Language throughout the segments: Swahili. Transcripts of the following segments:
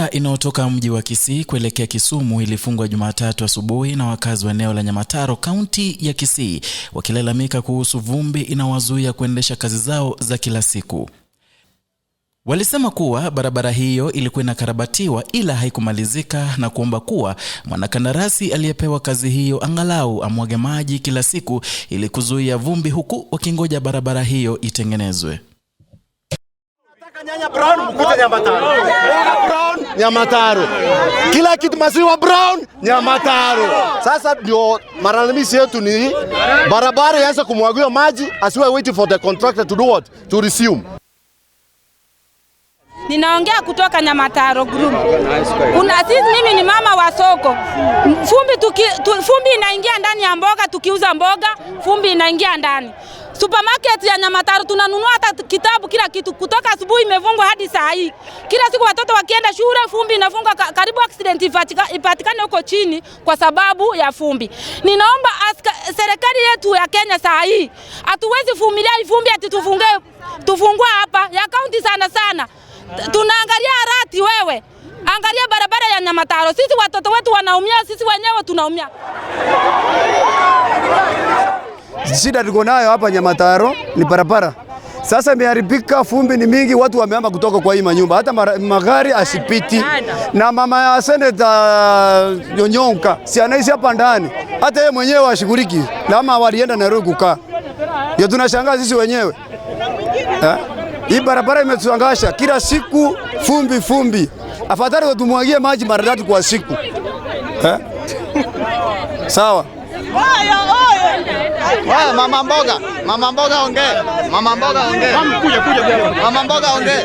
Barabara inayotoka mji wa Kisii kuelekea Kisumu ilifungwa Jumatatu asubuhi na wakazi wa eneo la Nyamataro, kaunti ya Kisii, wakilalamika kuhusu vumbi inawazuia kuendesha kazi zao za kila siku. Walisema kuwa barabara hiyo ilikuwa inakarabatiwa ila haikumalizika na kuomba kuwa mwanakandarasi aliyepewa kazi hiyo angalau amwage maji kila siku ili kuzuia vumbi, huku wakingoja barabara hiyo itengenezwe. Nyanya brown mkute Nyamataro. Mboga brown Nyamataro. Kila kitu maziwa brown Nyamataro. Sasa ndio malalamishi yetu ni barabara ianze kumwagiwa maji, asiwe waiting for the contractor to do what? To resume. Ninaongea kutoka Nyamataro Group. Kuna sisi, mimi ni mama wa soko. Vumbi inaingia ndani ya mboga, tukiuza mboga, vumbi inaingia ndani. Supermarket ya Nyamataro tunanunua hata kitabu, kila kitu kutoka asubuhi imefungwa hadi saa hii. Kila siku watoto wakienda shule, vumbi inafungwa, karibu accident ipatikane huko chini kwa sababu ya vumbi. Ninaomba serikali yetu ya Kenya saa hii, hatuwezi vumilia hii vumbi ati tufunge tufungue hapa ya kaunti sana sana. Tunaangalia Arati wewe. Angalia barabara ya Nyamataro. Sisi watoto wetu wanaumia, sisi wenyewe tunaumia. Shida tuko nayo hapa Nyamataro ni barabara. Sasa imeharibika, vumbi ni mingi, watu wamehama kutoka kwa hii manyumba, hata magari asipiti. Na mama ya seneta Onyonka si anaishi hapa ndani, hata yeye mwenyewe ashughuliki, lama walienda Nairobi kukaa. Ndio tunashangaa sisi wenyewe eh? Hii barabara imetuangasha kila siku, vumbi vumbi. Afadhali watumwagie maji mara tatu kwa siku eh? Sawa. Wewe mama mboga, mama mboga ongee. Mama mboga ongee. Kuja kuja. Mama mboga ongee.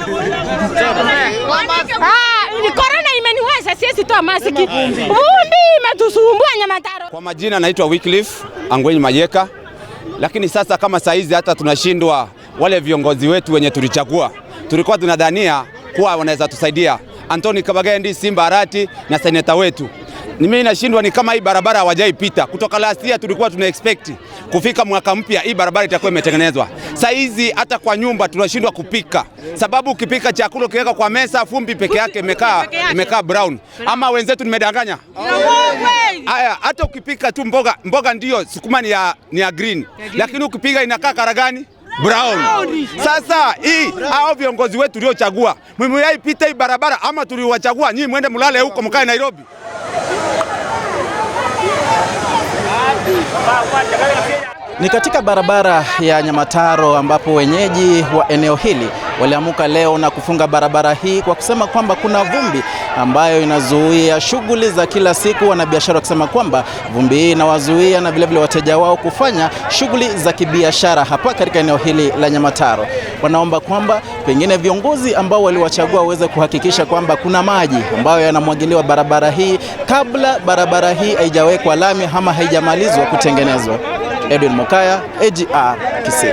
Ah, ni corona imeniweza, siwezi toa maski. Vumbi imetusumbua Nyamataro. Kwa majina naitwa Wycliffe Angwenyi Mayeka, lakini sasa kama saizi hata tunashindwa, wale viongozi wetu wenye tulichagua, tulikuwa tunadhania kuwa wanaweza tusaidia, Anthony Kabagendi, Simba Arati na seneta wetu. Mimi nashindwa ni kama hii barabara hawajaipita. Kutoka last year tulikuwa tuna expect kufika mwaka mpya hii barabara itakuwa imetengenezwa. Saizi hata kwa nyumba tunashindwa kupika, sababu ukipika chakula ukiweka kwa meza, vumbi peke yake imekaa brown. Ama wenzetu nimedanganya? Aya, hata ukipika tu mboga, mboga ndio sukuma ni ya green, lakini ukipiga inakaa color gani? Brown. Sasa hii hao viongozi wetu tuliochagua, mmeipita hii barabara ama tuliwachagua nyinyi mwende mlale huko mkae Nairobi? Ni katika barabara ya Nyamataro ambapo wenyeji wa eneo hili waliamuka leo na kufunga barabara hii kwa kusema kwamba kuna vumbi ambayo inazuia shughuli za kila siku, wanabiashara wakisema kwamba vumbi hii inawazuia na vilevile wateja wao kufanya shughuli za kibiashara hapa katika eneo hili la Nyamataro. Wanaomba kwamba pengine viongozi ambao waliwachagua waweze kuhakikisha kwamba kuna maji ambayo yanamwagiliwa barabara hii kabla barabara hii haijawekwa lami ama haijamalizwa kutengenezwa. Edwin Mokaya, AGR, Kisii.